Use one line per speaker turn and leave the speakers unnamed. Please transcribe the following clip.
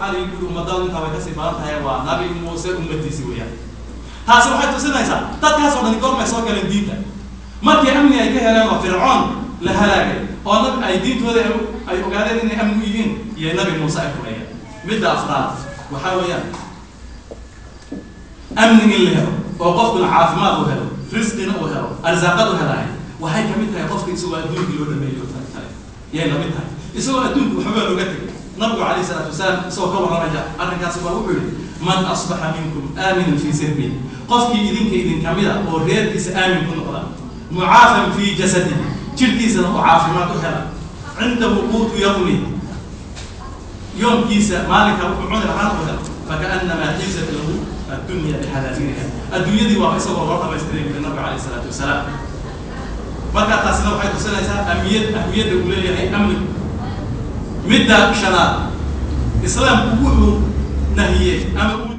Waxaa la yidhi ummadaadu intaa way kasii badan tahay, waa Nabi Muuse ummadiisi weeyaan. Taasi waxay tusinaysaa dadkaas oo dhani goormay soo galeen diinta? Markii amni ay ka heleen oo Fircoon la halaagay oo nab ay diintooda ay ogaadeen inay amni u yihiin iyo Nabi Muuse ay rumeeyeen. Midda afraad waxaa weeyaan amni in la helo oo qofkuna caafimaad uu helo, risqina uu helo, arsaaqad u helaay, waxay kamid tahay qofka isagoo adduunkii loo dhameeyo kale yay lamid tahay, isagoo adduunka waxbaa looga tegay. Nabigu calayhi salaatu wasalaam isagoo ka warramaya arrinkaasi baa wuxuu yihi: "Man asbaxa minkum aaminan fii sirbihi", qofkii idinka idin kamida oo reerkiisa aamin ku noqda, "mucaafan fii jasadihi", jirkiisana uu caafimaad u hela, "cindahu quutu yawmi", yoomkiisa maalinka wuxuu cuni lahaan u helo, "fakaannamaa xiizat lahu addunya bixadaafiriha", adduunyadii waaba isagoo loo dhamaystiray, buri nabigu calayhi salaatu wasalaam. Marka taasina waxay tusinaysaa amiyad ahmiyadda uu leeyahay amnigu. Midda shanaad, Islaamku wuxuu nahiyey ama uu